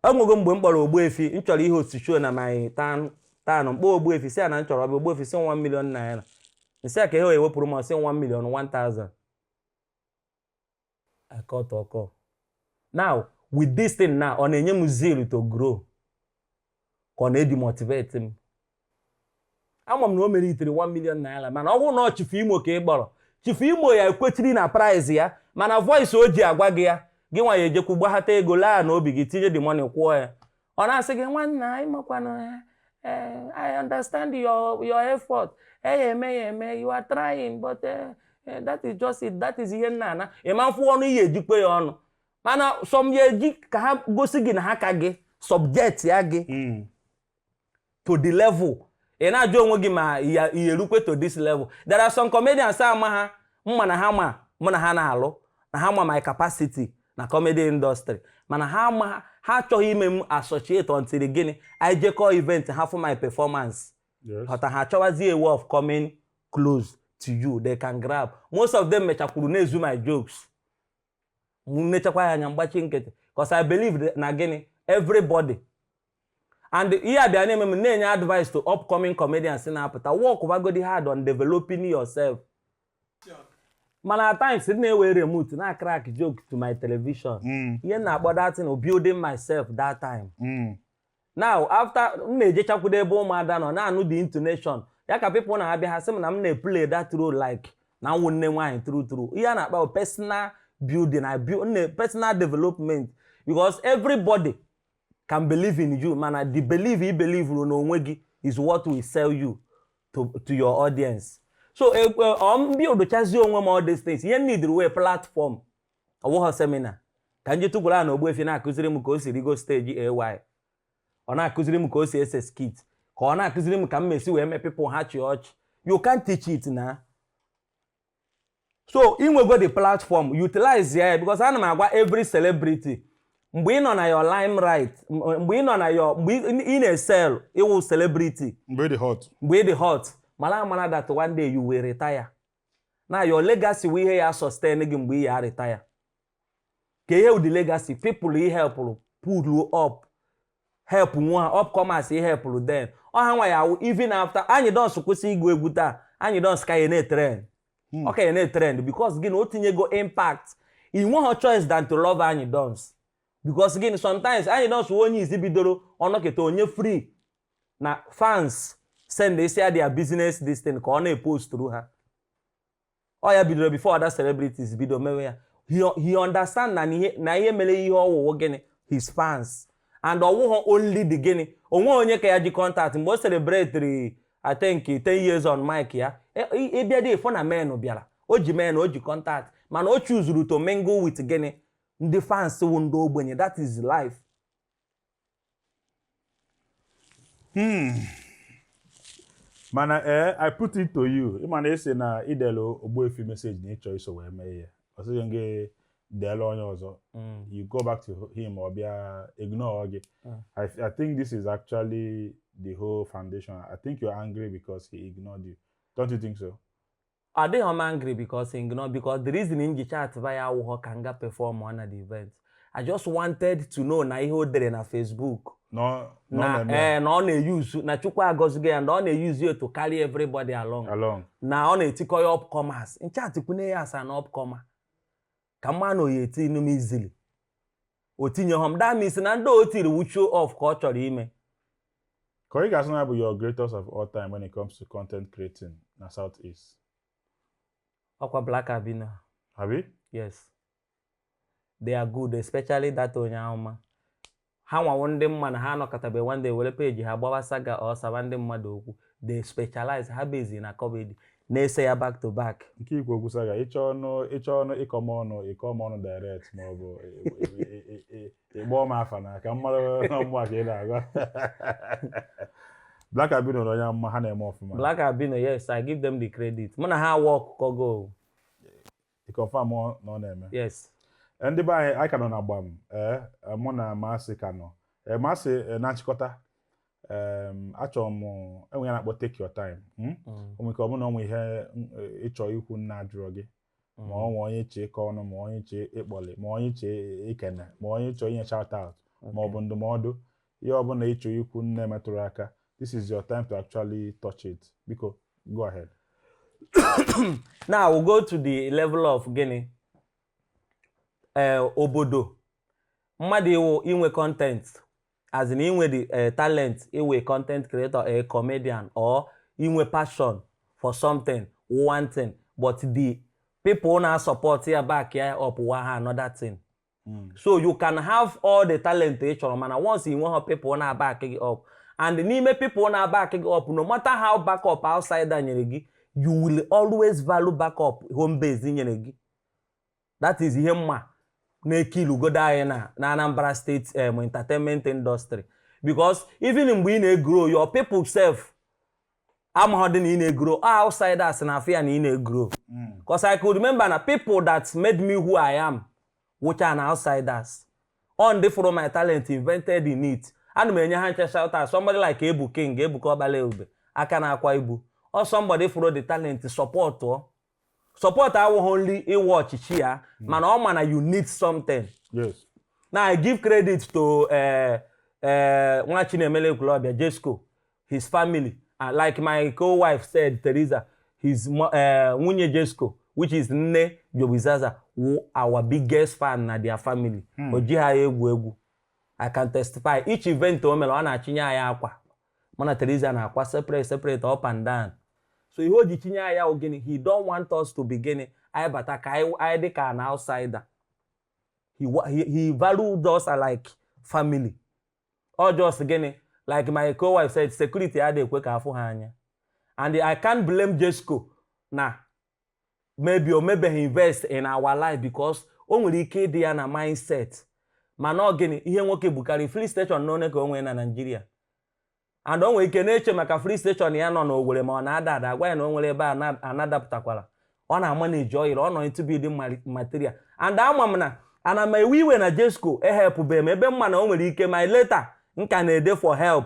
Enwego mgbe m kpọrọ Ogbuefi, m chọrọ ihe otu show na my town. Town mkpọ Ogbuefi, si ya na m chọrọ ọbịa. Ogbuefi si 1 million naira. Nsị ya ka ihe o ewepụrụ m, ọsị 1 million 1000. I cut ọkọ. Now with this thing now, ọ na-enye m zeal to grow ka ọ na-edemotivate m? Ama m na o meritiri 1 million naira, mana ọ bụrụ na ọ Chief Imo ka ị kpọrọ, Chief Imo ya ekwetiri na price ya, mana voice o ji agwa gị ya, gị nwa ya ejekwu gbaghata ego laa na obi gị, tinye the money, kwụọ ya. Ọ na-asị gị, "Nwanne anyị, makwanụ, I understand your effort, eme ya eme, you are trying, but that is just it, that is ihe nna ana." Ịma mfụ ọnụ ihe ejikwe ya ọnụ, mana some ya eji ka ha gosi gị na ha ka gị subject ya gị to the level ị na-ajụ onwe gị ma ya erukwe to this level. There are some comedians ama ha mma na ha ma mụ na ha na-alụ, na ha ma my capacity na comedy industry, mana ha ma ha achọghị ime m associate until gịnị? Anyị jekọọ event, ha fụ my performance. Ghọta, ha achọwazi a way of coming close to you they can grab. Most of them mechakwuru na-ezu my jokes. M nechakwa ya anya, mgbachi nkịtị, cause I believe na gịnị? Everybody and ihe abịa na-eme m na-enye advice to upcoming comedians na-apụta, work bagodi hard on developing yourself. Mana at times m na-ewe remote na crack joke to my television. Ihe m na-akpọ that thing, building myself that time. Now after m na-ejechakwudo ebe ụmụada nọ na-anụ the intonation ya ka people na-abịa, ha sị m na m na-play that role like na nwụ nne nwaanyị. True true, ihe a na-akpa bụ personal building. I build personal development, because everybody can believe in you, mana the belief you believe n'onwe gị is what will sell you to your audience. So ọ m build chazie onwe m all these things, ihe m need wee platform, ọwụghọ seminar ka nje tụkwara na Ogbuefi na-akụziri m ka o si rigo stage ay, ọ na-akụziri m ka o si ese skit, ka ọ na-akụziri m ka m mesi wee mee people ha chị ọchị. You can't teach it na. So inwego the platform, utilize ya, because ana m agwa every celebrity, mgbe ị nọ na your limelight, mgbe ị nọ na your, mgbe ị na-esell ịwụ celebrity, mgbe ị dị hot, mgbe ị dị hot, mara amara that one day you will retire. Na your legacy wụ ihe ya sustain gị mgbe ị ya retire. Ka ihe wụ the legacy? People ị helpụrụ pull up, help nwa upcomers ị helpụrụ, then ọ ha nwa ya wụ. Even after anyị dons kwụsị ịgụ egwu taa, anyị dons ka ya na-etrend. Ọ ka ya na-etrend because gịnị? O tinyego impact. Ị nweghị choice than to love anyị dons, because gịnị? Sometimes anyị dons wụ onye izi bidoro ọnọkịta onye free na fans send isi ya their business this thing ka ọ na-eposturu ha. Ọ ya bidoro before other celebrities bido mewe ya. He understand na ihe mere ihe ọwụwụ gịnị? His fans. And ọwụghọ only the gịnị, onwe onye ka ya ji contact mgbe o celebrate, I think, 10 years on mic ya. Ịbịa dị ịfụ na men bịara, o ji men, o ji contact, mana o chuzuru to mingle with gịnị? Ndị fans wụ ndị ogbenye. That is life. Mana ee, I put it to you, ịma na esi na idelu Ogbuefi message na ịchọ iso wee mee ihe, ọ sịghị gị deela onye ọzọ. You go back to him, ọ bịa ignore gị. I think this is actually the whole foundation. I think you're angry because he ignored you. Don't you think so? Adịghị m angry because he ignore, because the reason m ji chat ba ya awụghọ ka m ga perform on the event. I just wanted to know na ihe o dere na Facebook no no na na-eme ya. Ee, na ọ na-eyuzu na Chukwu agọzigo ya, na ọ na-eyuzu ya to carry everybody along, along, na ọ na-etikọ ya upcomers nchatikwune ya asa na upcomer ka mma na oyi etinu m easily. O tinyeghọ m. That means na ndị o tiri wu show off ka ọ chọrọ ime. Ka ị ga-asị na bụ your greatest of all time when it comes to content creating na South East? Ọkwa Black Albino. Abi? Yes, they are good, especially that onye ahụma ha nwawo ndị mma na ha anọkọtabe one day were peji ha gbawa saga ọ saba ndị mmadụ okwu. They specialize, ha bezi na comedy, na-ese ya back to back. Nke ikwu okwu saga, ịchọ ọnụ ịkọ m ọnụ, ịkọ m ọnụ direct, ma ọ bụ ịkpọọ m afa na ka m mara na ọmụma ka ị na-agwa. Black Albino na onye amụma, ha na-eme ọfụma. Black Albino, yes, I give them the credit. Mụ na ha work kogo. Ị confirm na ọ na-eme? Yes. Ndị be anyị, anyị ka nọ na gbam. Ee, mụ na Masị ka nọ. Ee, Masị, na nchịkọta, achọrọ m enwe ya na-akpọ take your time, O nwere ike ọ bụrụ na ọ nwe ihe ịchọ ikwu nna ajụrọ gị, ma ọ nwe onye iche ịkọ ọnụ, ma onye iche ịkpọli, ma onye iche ikene, ma onye ịchọ inye shout out. Ma ọ bụ ndụmọdụ, ihe ọbụla ị chọrọ ikwu nne metụrụ aka, this is your time to actually touch it. Biko, go ahead. Now we go to the level of gịnị, obodo mmadụ iwu inwe content, as in inwe the talent, iwe content creator, a comedian, or inwe passion for something, one thing, but the people na support ya, back ya up, wa ha another thing. So you can have all the talent ị chọrọ, mana once ị nweghị people na back gị up, and n'ime people na back gị up, no matter how backup outsider nyere gị, you will always value backup home base nyere gị. That is ihe mma na-ekilugodo anyị na Anambra State entertainment industry, because even mgbe ị na-egrow, your people sef amaghọdị na ị na-egrow. Outsiders na-afụ ya na ị na-egrow, because I could remember na people that made me who I am, which are outsiders on the follow my talent, invented in it. Ana m enye ha nche shout out. Somebody like Ebu King, Ebuka Ọbala Ebube aka na-akwa ibu, or somebody follow the talent, support ọ support awụghị only ịwa ọchịchị ya, mana ọ ma na you need something. Now I give credit to nwa Chinemele Ekwulobia, Jesco, his family, like my co-wife said, Teresa, his nwunye Jesco, which is nne Jowizaza, wụ our biggest fan na their family. O ji ha egwu egwu. I can testify, each event o mere, ọ na-achịnye anyị akwa. Mụ na Teresa na-akwa separate separate, up and down. So ihe o ji tinye anyị ahụ gịnị? He don't want us to be gịnị, anyị bata ka anyị dị ka an outsider. He valued us like family. Or just gịnị, like my co-wife said, security adịghị ekwe ka afụ ha anya. And I can't blame Jesco na maybe o mebeghị invest in our life, because o nwere ike ịdị ya na mindset. Mana ọ gịnị, ihe nwoke bukarị filling station na one ka o nwee na Nigeria, and o nwere ike na-eche maka filling station ya nọ n'Owerri, ma ọ na-ada ada, agwa ya na o nwere ebe a anadapụtakwara ọ na-ama na-eji oil, ọ nọ into building material. And ama m na ana m ewe iwe na Jesco ehepụbeghị m ebe mma na o nwere ike my later nka na-ede for help.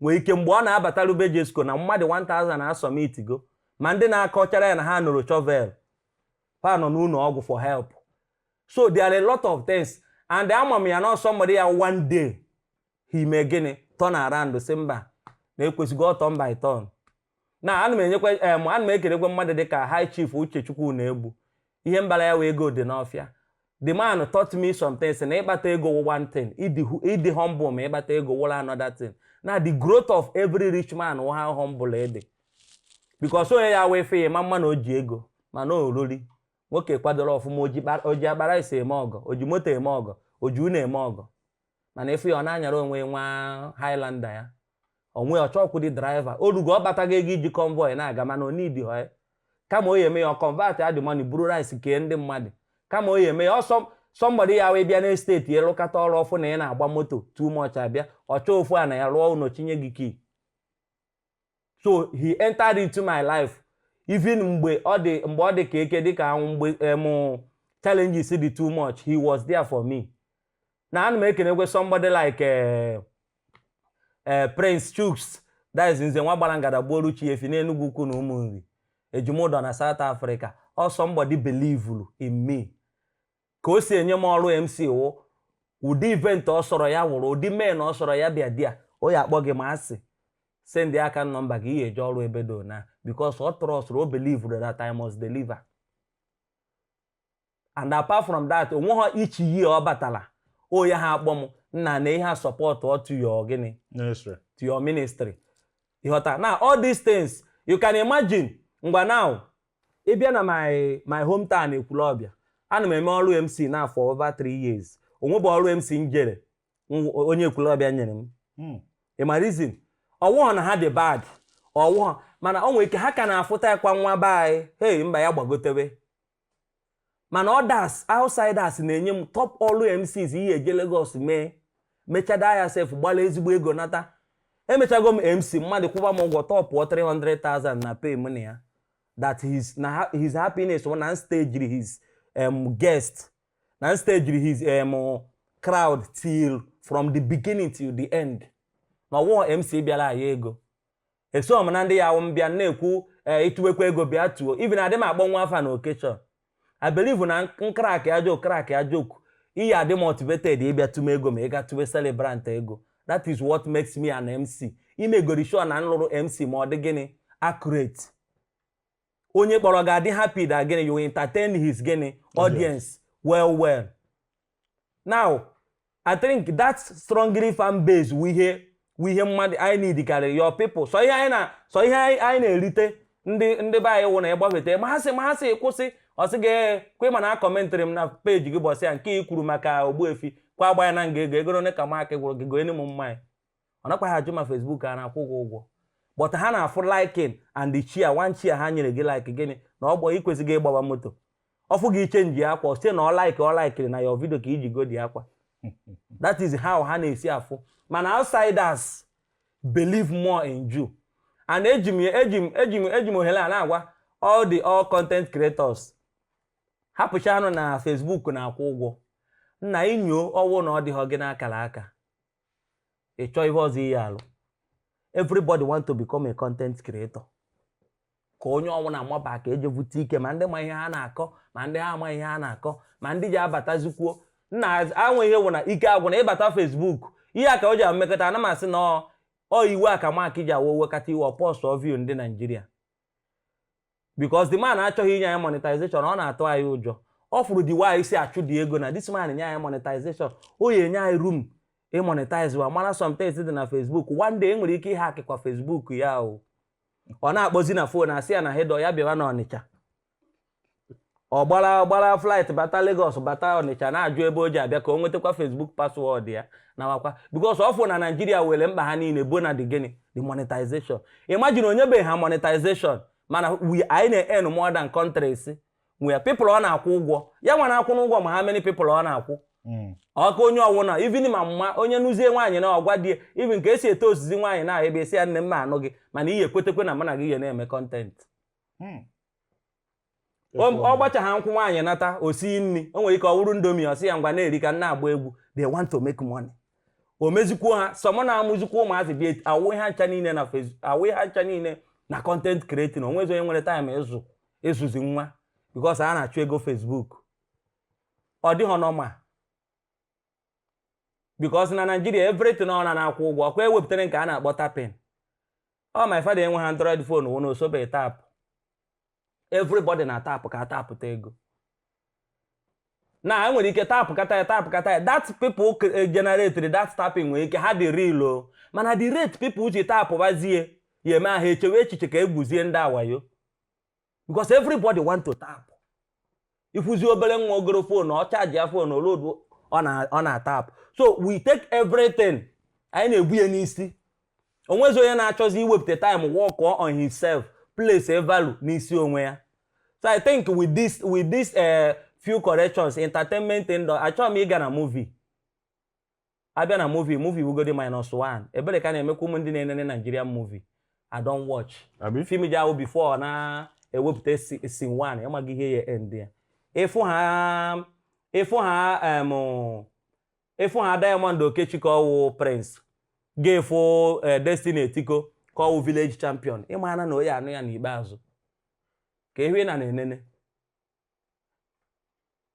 Nwere ike mgbe ọ na-abatarube Jesco na mmadụ 1000 asọmitigo, ma ndị na-akọchara ya na ha nụrụ shovel, ha nọ n'ụlọ ọgwụ for help. So there are a lot of things, and ama m ya na somebody ya one day he may gịnị, turn around, sị mba, na ekwesịgo turn by turn. Na ana m enyekwa ana m ekelekwe mmadụ dịka High Chief Uchechukwu na-egbu ihe mbara ya wee ego dị n'ọfịa. The man taught me some things, na ịkpata ego wụ one thing, ịdị humble ma ịkpata ego wụrụ another thing. Na the growth of every rich man wụ how humble ịdị, because onye ya wee fe ya ma mma na o ji ego, mana o rori nwoke kwadoro ọfụma, o ji akpara isi eme ọgọ, o ji moto eme ọgọ, o ji unu eme ọgọ, mana efu ya ọ na-anyara onwe nwa Highlander ya onwe ọchọkwụ dị driver o rugo, ọ batago ego iji convoy na-aga, mana o need ha. Kama o ya eme ya, ọ convert ya the money, buru rice kee ndị mmadụ. Kama o ya eme ya ọsọ, somebody ya wee bịa n'estate ya lụkata ọrụ ọfụ na ị na-agba moto too much, abịa ọchọ ofu a na ya rụọ ụlọ chinye gị key. So he entered into my life even mgbe ọ dị ka eke dị ka anwụ, mgbe challenges dị too much, he was there for me. Na ana m ekenekwe somebody like Prince Chuks, that is nze nwa gbara ngada gbuoru chi efi n'Enugwu Ukwu na Ụmụnri Ejimụdọ na South Africa. Or somebody believe in me ka o si enye m ọrụ MC wụ ụdị event ọ sọrọ ya wụrụ, ụdị men ọ sọrọ ya bịa di a o ya akpọ gị ma asị send aka nọmba gị ihe eje ọrụ ebedo na, because ọ trust, o believe that I must deliver. And apart from that, onweghị ichi yi ọ batala o ya ha akpọ m nna na ihe a support ọ to your gịnị? Ministry. To your ministry. Ịghọta now, all these things you can imagine. Ngwa, now ị bịa na my hometown Ekwulọbịa, ana m eme ọrụ MC na for over 3 years. Onwe bụ ọrụ MC njere onye Ekwulọbịa nyere m. Ị ma reason? Ọwụghọ na ha dị bad, ọwụghọ, mana o nwere ike ha ka na-afụta ya kwa nwa be anyị, hey, mba, ya gbagotebe. Mana others, outsiders na-enye m top ọrụ MCs ihe eje Lagos mee, mechada ya sef, gbala ezigbo ego nata. Emechago m MC, mmadụ kwụba m ụgwọ tọpụọ 300,000 na pay m na ya, that his na his happiness wụ na staged his guest, na staged his crowd till from the beginning till the end, na ọwụghọ MC bịara ya ego. Eso m na ndị ya awụ m bịa na-ekwu ee, ịtụwekwa ego bịa tuo. Even adị m akpọ nwa afa na occasion. I believe na ncrack ya joke, crack ya joke. Iyi adị motivated ịbịa tụme ego ma ị ga tụwe celebrant ego. That is what makes me an MC. Imegori sure na nlụrụ MC ma ọ dị gịnị, accurate. Onye kpọrọ ga-adị happy that gịnị, you entertain his gịnị, audience well well. Now I think that strongly fan base wụ ihe mmadụ anyị need karịrị your people. So ihe anyị na so ihe anyị na-erite, ndị be anyị wụ na ịgbafete ma ha sị kwụsị, ọ sị gị kwe, mana a commentịrị m na peji gị bọsị ya nke ị kwuru maka Ogbuefi kwa agba ya na nga ego one ka Mark gwụrụ gị goenụ m mmanya. Ọ nakwaghị ajụ ma Facebook a na-akwụ gị ụgwọ, but ha na-afụ liking and the cheer, one cheer ha nyere gị, like gịnị na ọgbọ ikwesịghị ịgbawa moto ọfụ gị change akwa site na ọ like ọ likiri na your video ka iji godi akwa. That is how ha na-esi afụ. Mana outsiders believe more in you. And eji m ohere a na-agwa all content creators, hapụchanụ na Facebook na-akwụ ụgwọ nna inyo ọwụ na ọ dịghọ gị n'akara aka, ị chọọ ihe ọzọ ihe alụ. Everybody want to become a content creator, ka onye ọnwụ na-amaba ka eje vute ike, ma ndị ma ihe ha na-akọ, ma ndị ha ama ihe ha na-akọ, ma ndị ji abatazikwuo nna anwe ihe wụ na ike agwụ na ịbata Facebook. Ihe a ka o ji mmekọta. Ana m asị na ọ iwe a ka Mark ji awa wekata iwe post view ndị Naijiria, because the man achọghị inye anyị monetization. Ọ na-atụ anyị ụjọ. Ọ fụrụ the way si achụ dị ego na this man nye anyị monetization, o ya enye anyị room ịmonetize wa mara sometimes dị na Facebook. One day enwere ike ịhackịkwa Facebook ya o. Ọ na-akpọzi na phone, asị ya na hedo ya bịawa na Ọnịcha. Ọ gbara flight bata Lagos, bata Ọnịcha, na-ajụ ebe o ji abịa ka o nwetakwa Facebook password ya nawakwa, because ọ fụ na Naijiria were mkpa ha niile bo na the gịnị, the monetization. Imagine onye ha monetization, mana we anyị na-earn more than countries where people ọ na-akwụ ụgwọ ya nwa na-akwụ n'ụgwọ. Ma how many people ọ na-akwụ ọka onye ọwụna, even ma mma onye nụzie nwaanyị na ọgwa di, even ka esi eto ozizi nwaanyị na ebe esi ya, nne m anụ gị, mana ihe ekwetekwe na mụ na gị ya na-eme content. Ọ gbacha ha nkwụ nwaanyị nata, o si nri, o nwere ike ọ wụrụ Indomie, ọ sị ya ngwa na-eri ka m na-agba egwu. They want to make money. O mezikwuo ha sọmụ na-amụzikwa ụmụazị bịa awụ ha ncha niile na Facebook, awụ ha ncha niile na content creating. Onwezi onye nwere time ịzụ ịzụzi nwa, because a na-achụ ego Facebook. Ọ dịghọ normal, because na Nigeria everything ọ na na-akwụ ụgwọ ọkwa ewepụtara nke a na-akpọ tapping. Ọ my father enweghị Android phone wụ na osobe tap. Everybody na tap ka a tapụta ego na enwere ike tapụ kata ya, tapụ kata ya. That people generated that tapping nwere ike ha dị real o, mana the rate people ji tapụ bazie ya eme ahụ echewe echiche ka egwuzie ndị awayo, because everybody want to tap. Ifuzi obere nwa ogoro phone, ọ charge ya phone olodu, ọ na-atap. So we take everything anyị na-ebu ya n'isi. Onwezi onye na-achọzi iwepụta time work on himself, place a value n'isi onwe ya. So I think with this few corrections, entertainment industry, achọghị m ịga na movie. Abịa na movie wugodi minus one. Ebere ka na-emekwa ụmụ ndị na-enene Nigerian movie. I don't watch Abi? film ji ahụ before na-ewepụta scene one, ịmaghị ihe ya end ya. Ịfụ ha Diamond Okechi ka ọwụ Prince ga-efụ, Destiny Etiko ka ọwụ Village Champion, ịmana na onye anụ ya n'ikpeazụ ka ihu ị na na-enene.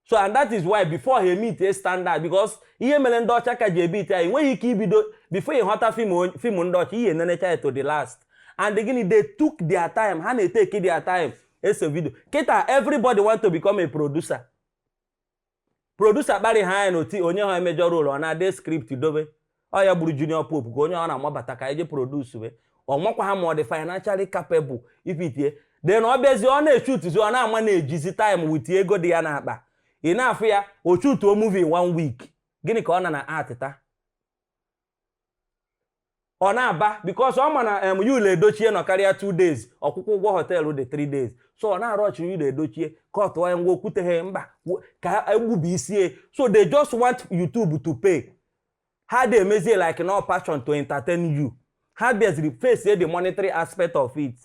So and that is why before ha meet a standard, because ihe mere ndị ọcha ka ji ebit ya, enweghị ike ibido before ị ghọta film ndị ọcha, ihe enenecha ya to the last. And gịnị, they took their time, ha na-etake their time ese video. Kịta everybody want to become a producer. Producer kparị ha anya n'oti onye ha emejọ role, ọ na-ade script dobe. Ọ ya gburu Junior Pope ka onye ọ na-amabata ka eje produce we ọ makwa ha ma ọ dị financially capable ipitie. Then ọ bịazie, ọ na-eshootizi, ọ na-ama na-ejizi time with ego dị ya n'akpa. Ị na-afụ ya o shootuo movie in one week. Gịnị ka ọ na na art ta ọ na-aba? Because ọ ma na Yul Edochie nọ karịa 2 days, ọkwụkwọ ụgwọ hotel dị 3 days, so ọ na-arọchi Yul Edochie ka ọ tụọ ya ngwa okwuteghe mba ka egbubi isie. So they just want YouTube to pay ha. Dey emezie like no passion to entertain you. Ha bịaziri face the monetary aspect of it.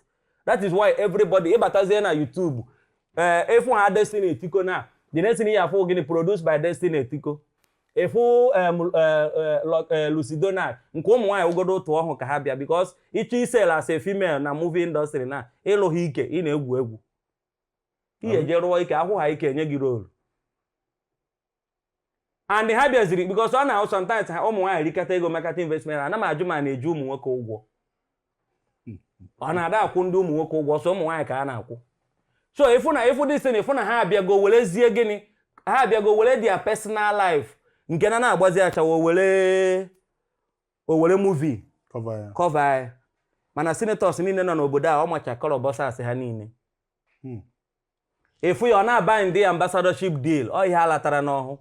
That is why everybody ịbatazie na YouTube, ee, ịfụ ha Destiny Etiko na the next thing ya afụ gịnị, produced by Destiny Etiko. Ịfụ Lucy Donald nke ụmụ nwaanyị ugodo otu ọhụụ ka ha bịa, because ịchọ isell as a female na movie industry na ịlụ ha ike, ị na-egwu egwu ihe je rụọ ike ahụ ha ike enye gị role. And ha bịaziri because ọ na-ahụ sometimes ha ụmụ nwaanyị rikata ego, mekata investment. Ana m ajụ ma na-eji ụmụ nwoke ụgwọ, ọ na-ada akwụ ndị ụmụ nwoke ụgwọ, sọ ụmụ nwaanyị ka a na-akwụ. So ịfụ na ịfụ this thing, ịfụ na ha abịago werezie gịnị, ha abịago were their personal life nke na na-agbazi achawo, were o were movie cover ya. Cover ya. Mana senators niile nọ n'obodo a, ọ macha colour boxers ha niile. Ịfụ ya, ọ na-aba ndị ambassadorship deal, ọ ihe a latara n'ọhụ.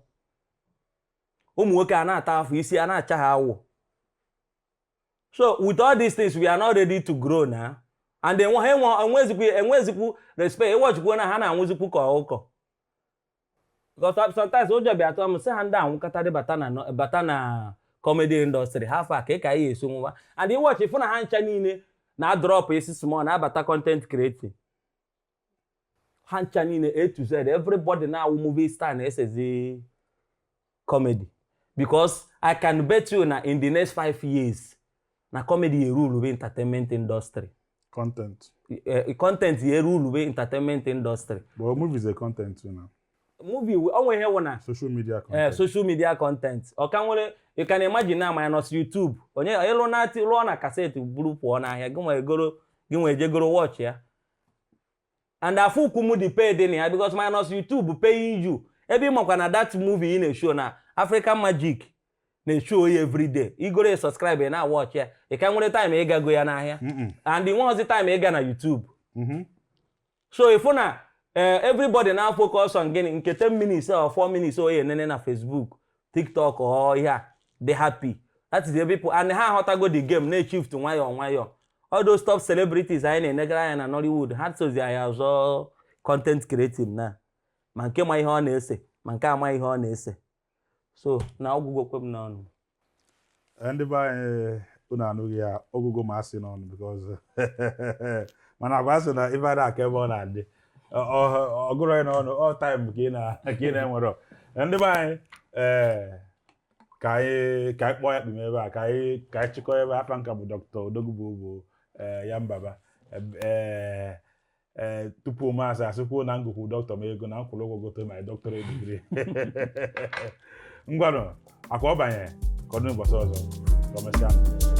Ụmụ nwoke a na-ata afọ isi, a na-acha ha awụ. So with all these things, we are not ready to grow now, and enwe ha enwezikwu respect. Ịwọchikwu na ha na-anwụzikwu ka ọkụkọ, because sometimes ụjọ bịa tụọ m, sị ha ndị anwụkọta dị bata na bata na comedy industry ha fa ka ị ka anyị esi nwa. And ịwọchị, fụ na ha ncha niile na drop isi small na-abata content creating. Ha ncha niile, A to Z, everybody na-awụ movie star na-esezi comedy, because I can bet you na in the next 5 years na comedy erulube entertainment industry. Content. Content erulube entertainment industry. But movie is a content too now. Movie, onwe ihe wụ na social media content. Social media content ọ ka nwere. You can imagine na minus YouTube, onye ịlụ na lụọ na cassette buru pụọ n'ahịa, gị nwee goro, gị nwee jegoro watch ya. And afụ ukwu m dị pay dị na ya, because minus YouTube paying you, ebe ị makwa na that movie ị na-eshow na African Magic na-eshow ya everyday, igoro ya, subscribe, ị na-watch ya, ị ka nwere time ịgago ya n'ahịa. And ị nweghịzi time ịga na YouTube. So ịfụ na everybody na focus on gịnị, nke 10 minutes or 4 minutes oye nene na Facebook, TikTok or ihe a dị happy. That is the people, and ha aghọtago the game, na-eshift nwayọọ nwayọọ. All those top celebrities anyị na-enegara anya na Nollywood, ha sozi anyị azọ content creating na ma nke ma ihe ọ na-ese, ma nke ama ihe ọ na-ese. So na ọgwụgwọ kwe m n'ọnụ. Ndị be anyị, unu anụghị ya, ogugo ma asị n'ọnụ, because mana agwa asị na ife ada aka ebe ọ na-adị ọgụrụ ya n'ọnụ all time ka ị na-enwero. Ndị be anyị, ee, ka anyị kpọọ ya kpim ebe a, ka anyị chịkọọ ebe afa nka bụ Dr. Odogwu bụ ee ya mbaba. Ee ee, tupu m asị asịkwuo na ngụkwu dọkịta m ego na nkwụrụ ụgwọ gote my doctorate degree. Ngwanụ, akwa ọ banye ka ọ dị n'ụbọchị ọzọ, ka o mesịa.